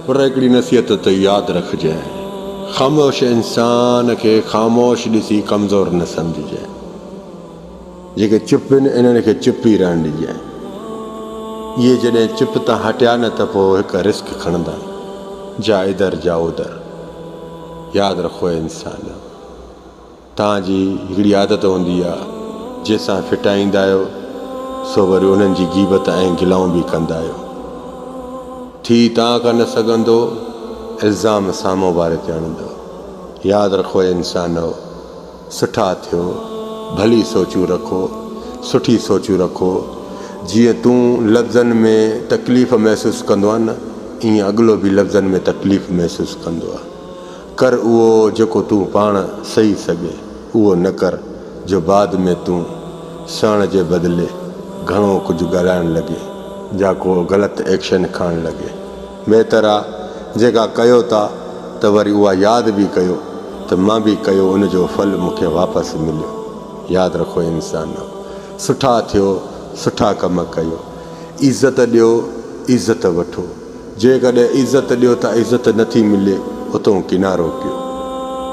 پر هڪڙي نصيحت ته ياد رکجانء، خاموش انسان کي خاموش ڏسي ڪمزور نه سمجهجانء. جيڪي چپ آهن انهن کي چپ ئي رهڻ ڏجانء. اهي جڏهن چپ تان هٽيا نه ته پوء هڪ رسڪ کڻندا، جا ادر جا ادر. ياد رکو اي انسانو! توهان جي هڪڙي عادت هوندي آ، جنهن سان ڦٽائيندا آهيو، سو وري انهن جي غيبت ۽ گلائون به ڪندا آهيو. ٿي توهان کان نه سگهندو، الزام سامهون واري تي هڻندؤ. ياد رکو اي انسانؤ! سٺا ٿيو، ڀلي سوچون رکو، سٺي سوچون رکو. جيئن تون لفظن ۾ تڪليف محسوس ڪندو آهين نه، ائين اڳلو به لفظن ۾ تڪليف محسوس ڪندو آ. ڪر اهو جيڪو تون پاڻ سهي سگهين، اهو نه ڪر جو بعد ۾ تون سهڻ جي بدلي گهڻو ڪجهه ڳالهائڻ لڳين يا ڪو غلط ايڪشن کڻڻ لڳين. بهتر آ جيڪا ڪيو ٿا ته وري اها ياد به ڪيو ته مان به ڪيو ان جو ڦل مون کي واپس مليو. ياد رکو انسانو! سٺا ٿيو، سٺا ڪم ڪيو. عزت ڏيو، عزت وٺو. جيڪڏهن عزت ڏيو ته عزت نه ٿي ملي، اتئون ڪنارو ڪيو.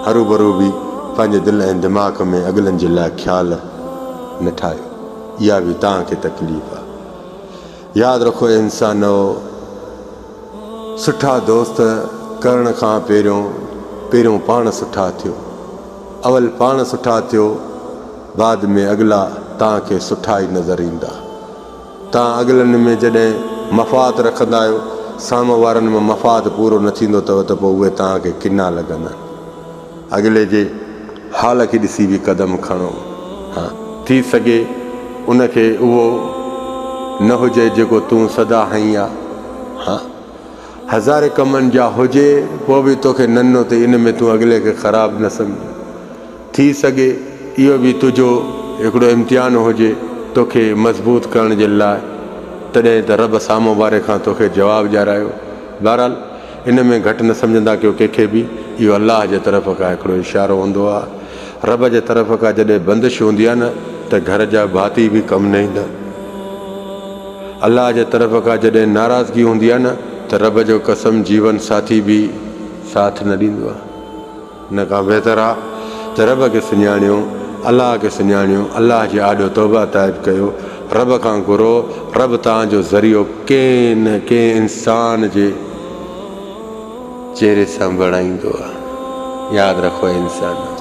هروڀرو به پنهنجي دل ۽ دماغ ۾ اڳلن جي لاء خيال نه ٺاهيو. اها به توهان کي تڪليف آ. ياد رکو اي انسانؤ! سٺا دوست ڪرڻ کان پهريون پهريون پاڻ سٺا ٿيو. اول پاڻ سٺا ٿيو، بعد ۾ اڳلا توهان کي سٺا ئي نظر ايندا. توهان اڳلن ۾ جڏهن مفاد رکندا آهيو، سامهون وارن مان مفاد پورو نه ٿيندو اٿو ته پوء اهي توهان کي ڪنا لڳندا آهن. اڳلي جي حال کي ڏسي به قدم کڻو. ها، ٿي سگهي ان کي اهو نه هجي جيڪو تون سدا هنئين آ. ها، هزارين ڪمن جا هجي پوء به توکي ننو ته ان ۾ تون اڳلي کي خراب نه سمجهه. ٿي سگهي اهو به تنهنجو هڪڙو امتحان هجي توکي مضبوط ڪرڻ جي لاء، تڏهن ته رب سامهون واري کان توکي جواب ڏيارايو. بهرحال ان ۾ گهٽ نه سمجهندا ڪيو ڪنهن کي به، اهو الله جي طرف کان هڪڙو اشارو هوندو آهي. رب جي طرف کان جڏهن بندش هوندي آهي نه ته گهر جا ڀاتي به ڪم نه ايندا آهن. الله جي طرف کان جڏهن ناراضگي هوندي آهي نه ته رب جو قسم جيون ساٿي به ساٿ نه ڏيندو آهي. ان کان بهتر آ ته رب کي سڃاڻيو، الله کي سڃاڻيو، الله جي آڏو توبه تائب ڪيو، رب کان گهرو، رب توهان جو ذريعو ڪنهن نه ڪنهن انسان جي چهري سان بڻائيندو آ. ياد رکو اي انسانو!